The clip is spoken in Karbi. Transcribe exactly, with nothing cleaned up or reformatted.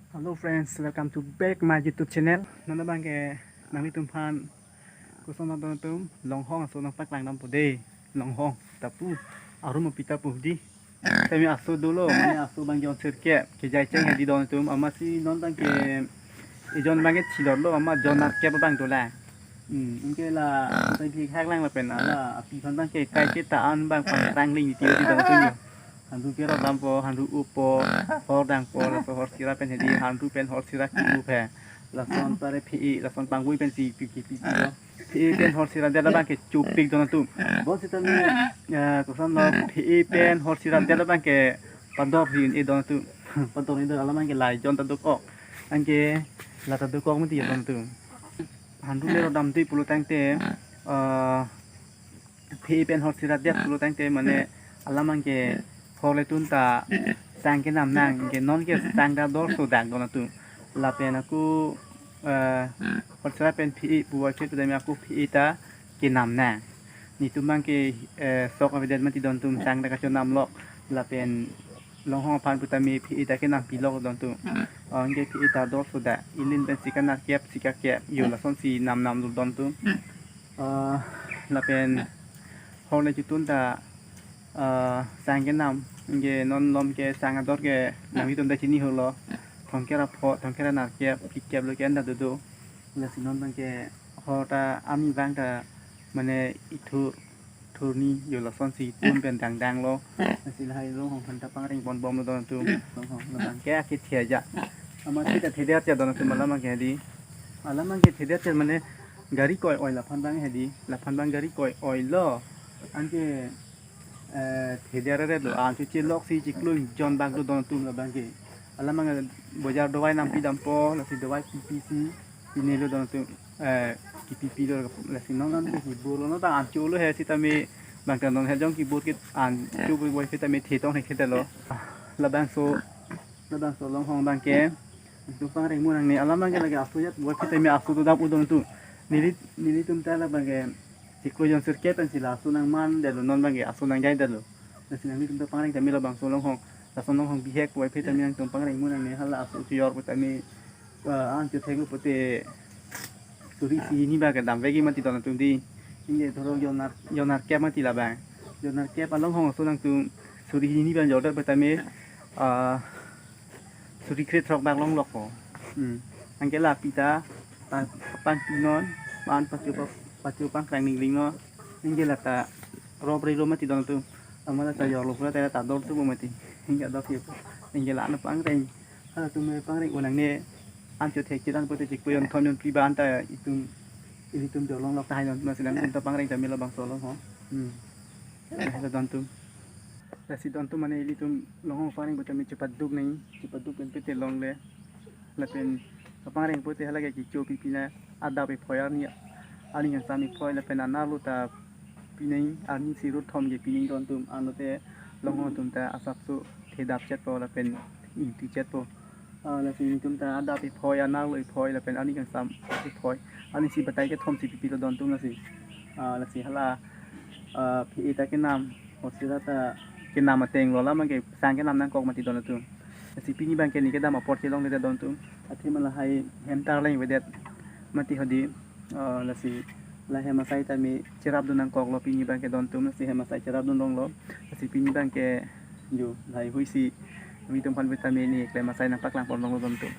Hello friends, welcome to back my YouTube channel. Non abangke nanglitum aphan koson adon atum, longhong aso nangpaklang dampo dei. Longhong ta pu, arum api ta pu dei. Temi aso dolo, mane aso abang jon sirkep, kejai cheng hedi don atum, amatsi non abangke ejon abangke chilor lo, amat jon nerkep abang dolang. Hmm, anke la, tei bihek lang lapen hala api aphan abangke kai ke ta an abang pangkrangling ti di don atum yo. Hanru kerot dampo, hanru uppo, hor dangpo, laso hor sira pen hedi, hanru pen hor sira ki-up he. Lason pare phi-i, lason pangvui pensi pi pi pi pi lo. Phi-i pen hor sira det abangke chopik don atum. Bonsitame, eh, koson lo, phi-i pen hor sira det abangke pador ri-un-e don atum. Pador ri-un-e don alam abangke la ejon ta dokok. Anke la ta dokok mati don atum. Hanru lerot damtui pulo tangte, eh, phi-i pen hor sira det pulo tangte mane alam abangke hor letun ta sang kenam nang, anke non ke sang ta dor sodak don atum. Lapen ako, eh, hor sira pen phi-i puvoiphit putame ako phi-i ta kenam nang. Netum abangke, eh, sok avedet mati don atum, sang ta kachonam lok. Lapen longhong aphan putame phi-i ta kenam pilok don atum. Anke phi-i ta dor sodak. Ilin pensi kanerkep, si kakep. Yo lasonsi nam nam lo don atum. Ah, lapen hor le chotun ta, ah, sang kenam, anke non malom ke sang ador ke nanglitum ta chini holo. Thomkep ra pho, thomkep ra nerkep, phlikep lo ke anta dodo. Lasi non abangke hor ta arni abang ta mane ithur, thurni yo lasonsi tun pen dangdang lo. Lasi lahai longhong aphan ta pangreng ponbom lo don atum. Longhong labangke akethe aja. Amatsi ta thedet aja don atum alam abangke hedi. Alam abangke thedet aja mane gari koi-oi laphan abang hedi, laphan abang gari koi-oi lo. Anke, eh, thedet aret lo, an chu cheloksi chiklo jon bak lo don atum labangke. Alam abang bojar dovai nangpi dampo, lasi dovai pipi si, pine lo don atum, eh, kipipi lo, lasi non an ke kibor lo, non ta an chu lo he sitame, abang ta non he jong kibor ke an chu boi boi sitame thetong he kete lo. Labangso, labangso longhong abangke. Tum pangreng mo nangne alam abangke lake aso jat, boi sitame aso dodam u don atum. Neli, nelitum ta labangke chiklo jon sirkep pensi la aso nangman detlo, non abangke aso nangjai detlo. Lasi nanglitum ta pangreng tame labangso longhong. Lason longhong bihek boi sitame nangtum pangreng mo nangne, hala aso chojor putame, eh, an chothek lo pute suri isi hini abangke damvekji mati don atum dei. Anke thoro jon ner, jon nerkep mati labang. Jon nerkep alonghong aso nangtum suri hini abang jordet putame, ah, suri krethrok bak longlok po. Hmm. Anke la api ta pang, pangpinon, an pacho pa, pacho pangkrang ningling non. Anke la ta rop relo mati don atum. Amat la ta jorlo pura ta ta dor tu mati. Anke dor tu. Anke la an pangreng. Halatum me pangreng u nangne, an chothek chiran pute chiklo jon thom jon phli abang ta itum, ilitum jorlonglok tahai non, lasi nangtum ta pangreng tame labangso longhong. Hmm. Lahai ta don atum. Lasi don atum mane ilitum longhong pangreng putame chepaduk nang, chepaduk pen pute longle. Lapen kapangreng pute hala ke kecho pipi na adap ephoi arni, arni kangsam ephoi lapen anerlo ta pining, arni isi ru thom ke pining don atum, anlote longhong atum ta asapso thedap chetpo lapen ingti chetpo. Ah, lasi netum ta adap ephoi, anerlo ephoi lapen arni kangsam ephoi. Arni isi batai kethom si pipi lo don atum lasi. Ah, lasi hala, ah, phi-i ta kenam, hor sira ta kenam ateng lo, alam abangke sang kenam nangkok mati don atum. Lasi pini abangke ne kedam apor chelongledet don atum. Athema lahai hem tarleng avedet mati hedi. Ah, lasi la hem asai tame cherapdun nangkoklo pini abangke don atum, lasi hem asai cherapdun longlo. Lasi pini abangke yo lahai hui si netum aphan putame ne klem asai nangpaklang pon longlo don atum.